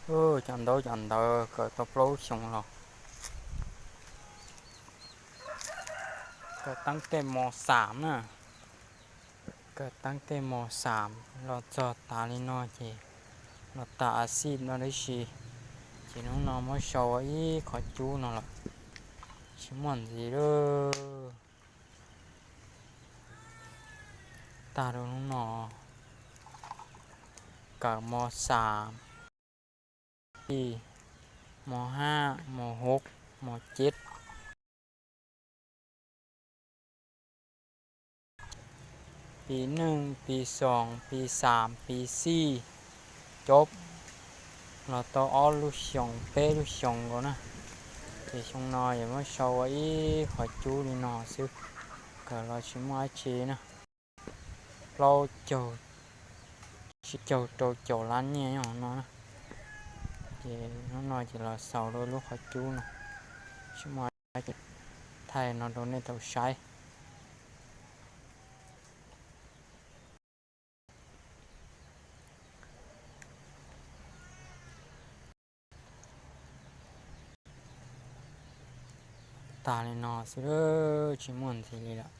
Cov ntaub cov ntawv kawm tau plaub lub xyoo los, kawm teeb tej mos xaam na, kawm teeb tej mos xaam los txog tas li no ces los tag a xij no tib si. Ces hnub no muab sau ua ib qhov cub no lawm, tsis muaj ntxiv lawm. Tag rau hnub no, kawm mos xaam, ib, mos hab, mos hub, mos ceb, pis neej, pis xoom, pis xaam, pis xij, cob, los tau ob lub xyoos peb lub xyoos nkaus na. Ces xyoo no yog muab sau ua ib qhov cub li no xwb, kawm los tsis muaj dab tsi na. Plaub caug, tsib caug rau caum lab nyiaj nyob hauv no na. Ces hnub no ces los xaus rau lub qhov cub no, tsis muaj dab tsi, thaij no rau nej tau saib. Tag li no xwb, tsis muaj ntxiv li lawm.